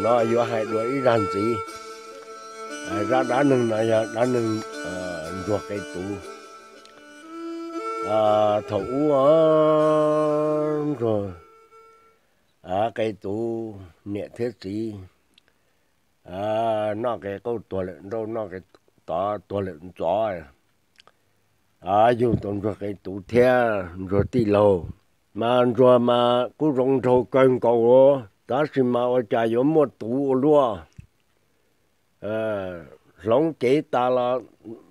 No yuav hais dua ib zag ntxiv. Zaj dab neeg no yog dab neeg ntsuag qe tuv. Thaum ub ntsuag qe tuv, niam thiab txiv noj qe qauj tuag lawm nrauj, noj qe tov tuag lawm ntxov, yug tau ntsuag qe tuv thiab ntsuag tij laug. Mas ntsuag mas kuj zoo nraug kawg nkaus, tab sis mas ua cas yuav muaj tuv ua luaj, hloov cev tas los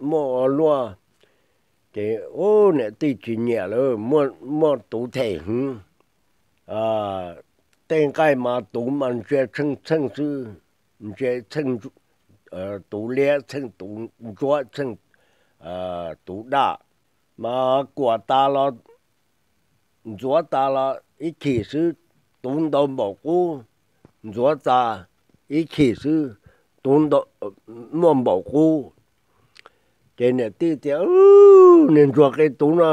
muaj ua luaj. Ces ub, niam tij tsis nyiam lawm, muaj tuv them heev. Tej nqaij mas tuv mas ntsia txheej txheej xwb, ntsia txheej tuv liab, txheej tuv ntsuab, txheej tuv daj. Mas kuam tas los, ntxuav tas los ib chim xwb, tuv ntau npaum qub. Ntxuav tas ib chim xwb, tuv muaj npaum qub. Ces niam tij tias, Niag ntsuag qe tuv no,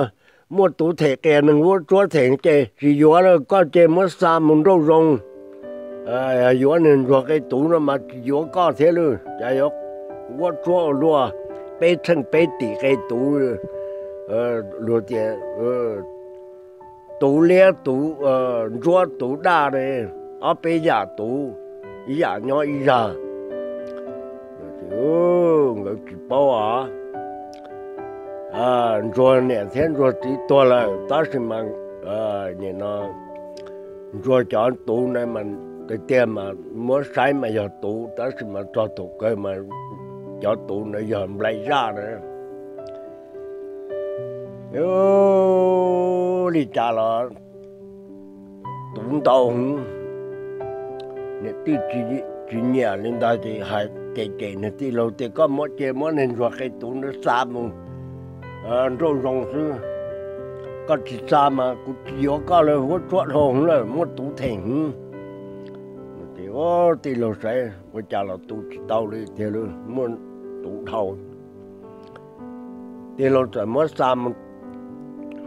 muaj tuv them qias neeg vuab tsuab them ces tsis yuav lawm, koj ces muab xa mus nrauj zoo. Yuav niag ntsuag qe tuv no mas tsis yuav koj thiab lawm, cas yuav vuab tsuab ua luaj, peb txheej peb tim qe tuv. Luag tias tuv liab, tuv ntsuab, tuv daj ne, ob peb yam tuv, ib yam nyob ib zag. Nkawd tsis paub os. Ntsuag niam thiab ntsuag txiv tuag lawm, tab sis mas nim no ntsuag cov tuv na mas tiag tiag mas muab saib mas yog tuv, tab sis mas txog thaum kawg mas cov tuv na yog nplai zaj na. Li cas los tuv ntau heev, niam tij tsis nyiam li ntawd ces hais cem cem niag tij laug tias, Koj muab, cia muab niag ntsuag qe tuv ntawd xa mus nrauj zoo xwb. Koj tsis xa mas kuv tsis yuav koj lawm, vuab tsuab dhau heev lawm, muaj tuv them heev. Ces tij laug saib ua cas los tu tsis tau li tiag, muaj tuv dhau. Tij laug txawm muab xa mus,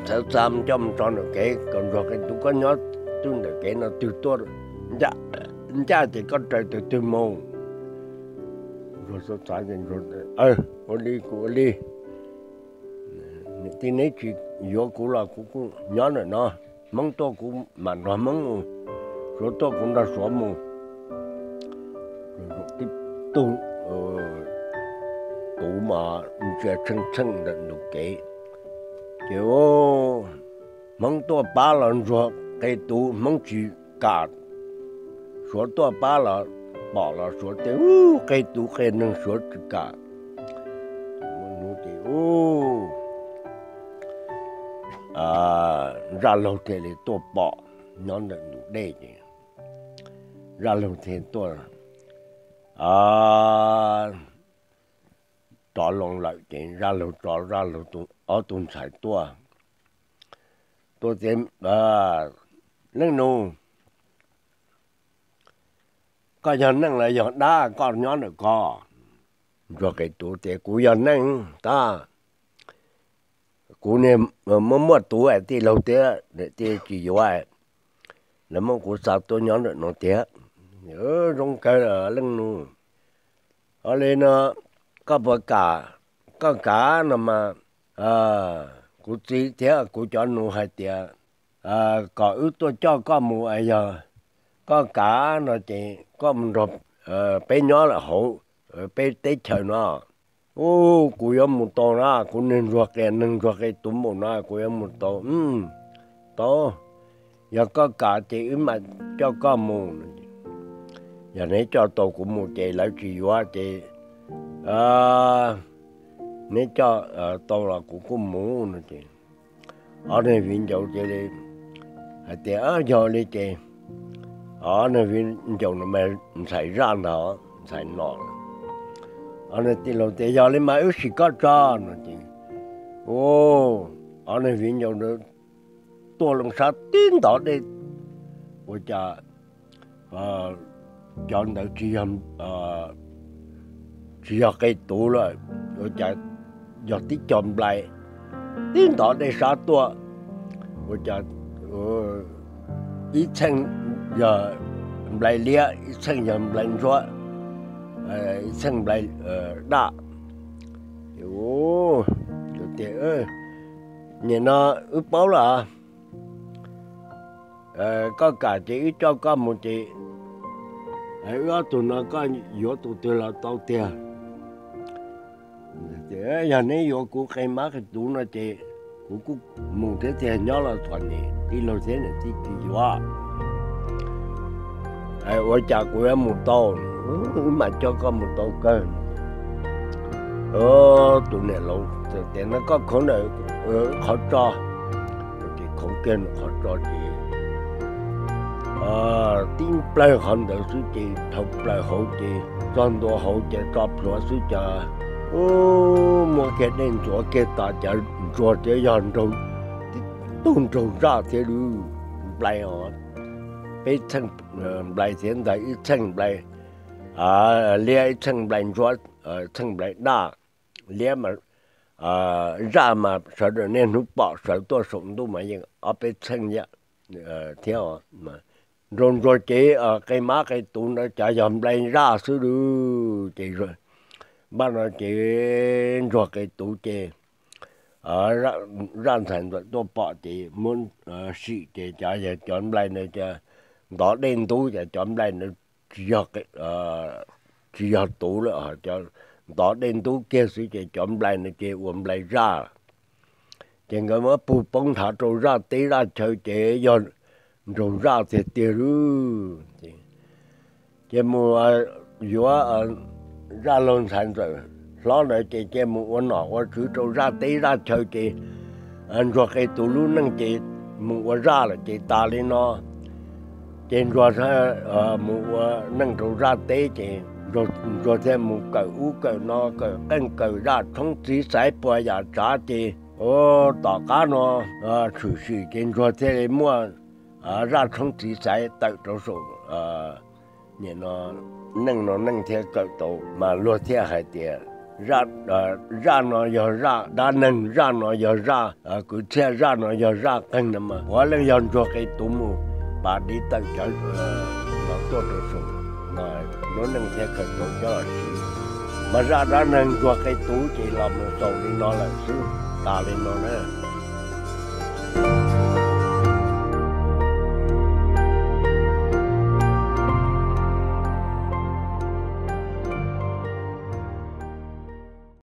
txawm xa mus coj mus tso ntawm kev, kom ntsuag qe tuv koj nyob twj ntawm kev no, twg tuaj ncaj ces koj raws tus twg mus. Ntsuag xav xav ces, Ua li kuv ua li, niam tij neb tsis yuav kuv los kuv kuj nyob ntawm no, Hmoob tuaj kuv mam nrog Hmoob mus, Suav tuaj kuv nrog Suav mus. Tib tug tuv mas ntsia tsheej tsheej ntawm ntug kev, ces Hmoob tuaj pab los ntsuag qe tuv Hmoob tsis kam, Suav tuaj pab los pom los Suav tias, Ub, qe tuv qe neeg Suav tsis kam. Ces ub, Zaj Laug thiaj li tuaj pom nyob ntawm ntug dej ces Zaj Laug thiaj tuaj rov loo lawm ces Zaj Laug tso Zaj Laug ob tug ntxhais tuaj, tuaj tias, Leej nus, koj yog neeg los yog dab koj nyob ntawm ko? Ntsuag qe tuv tias, Kuv yog neeg tab, kuv niag muaj muaj tuv, tij laug thiab niam tij tsis yuav, lawv muab kuv xa tuaj nyob ntawm no tiag. Zoo kawg leej nus. Ua li no, koj puas kam? Koj kam no mas kuv txiv thiab kuv cov nus hais tias kom wb tuaj coj koj mus, yog koj kam no ces koj mus nrog peb nyob lawm hauv peb teb chaws no. Ub, kuv yuav mus tau na, kuv niag ntsuag qias neeg ntsuag qe tuv npaum no kuv yuav mus tau. Tau, yog koj kam ces wb mam coj koj mus. Yog neb coj tau kuv mus ces lawv tsis yuav ces neb coj tau los kuv kuj mus no ces ob niag viv ncaus cia li hais tias, Yog li ces, ob niag viv ncaus no mas ntxhais Zaj ntag, ntxhais no. Ob niag tij laug tias, Yog li mas wb sim koj tso no ces, ub, ob niag viv ncaus tuaj loo sab tib ntov dej, ua cas cov ntawd tsis yog qe tuv lawm, ua cas yog tib co nplai tib ntov dej sab tuaj, ua cas ib txheej yog nplai liab, ib txheej yog nplai ntsuab, ib txheej nplai daj. Tias, nim no wb paub lawm, koj kam ces wb coj koj mus ces wb ob tug no koj yuav tus twg los tau tiag. Yog neb yuav kuv qe mab qe tuv no ces kuv kuj mus thiab tiag, nyob los txom nyem tij laug thiab niam tij tsis yuav. Ua cas kuv yuav mus tau, wb mam coj koj mus tau kawg. Tus niam laus tias no koj khoov ntawm qhov tso, ces khoov kiag nws qhov tso ces tib plawg qhov ntawd xwb ces dhau plaws hauv ces txog ntua hauv ces tso plhuav xwb ces muab kiag dej ntxuav kiag tas ces ntsuag thiab yog nraug, tib tug nraug zaj thiab lub nplai os. Peb txheej nplai thiab ntag, ib txheej nplai liab, ib txheej nplai ntsuab, txheej nplai daj. Liab mas, zaj mas sawv daws niaj hnub pom sawv tuaj saum ntuj mas yeej ob peb txheej thiab. Nraug ntsuag ces qe mab qe tuv ntawd cov yog nplai zaj xwb lawm ces npaj no ces ntsuag qe tuv ces zaj ntxhais ntxawm tuaj pom ces muab sim ces cov yog cov nplai ntawd ntov dej ntub ces cov nplai ntawd tsis yog tuv lawm, ntov dej ntub kiag xwb ces cov nplai ntawd ces ua nplai zaj. Ces nkawd muab pug poob nthav rau zaj teb zaj chaw ces yog nraug zaj tiag tiag lawm. Ces mus yuav zaj laug ntxhais ntxawm hlob ntawd ces cia mus ua nom ua tswv rau zaj teb zaj chaw ces ntsuag qe tuv lub neej ces mus ua zaj lawm ces tas li no. Ces ntsuag mus ua neej rau zaj teb ces ntsuag thiaj mus kawm ub kawm no, kawm qeej kawm zaj tshoob txiv xaiv puas yam tsav ces tom qab no tshwm sim ces ntsuag thiaj li muaj zaj tshoob txiv xaiv tawm rau saum neej no neej thiab kawm tau mas luag thiaj hais tias zaj no yog zaj dab neeg, zaj no yog zaj kwv txhiaj, zaj no yog zaj qeeg no mas puav leej yog ntsuag qe tuv mus pas div tawm cov los tuaj rau saum no lub neej thiab kawm tau cov los siv. Mas zaj dab neeg ntsuag qe tuv ces los mus xaus li no lawm xwb, tas li no na.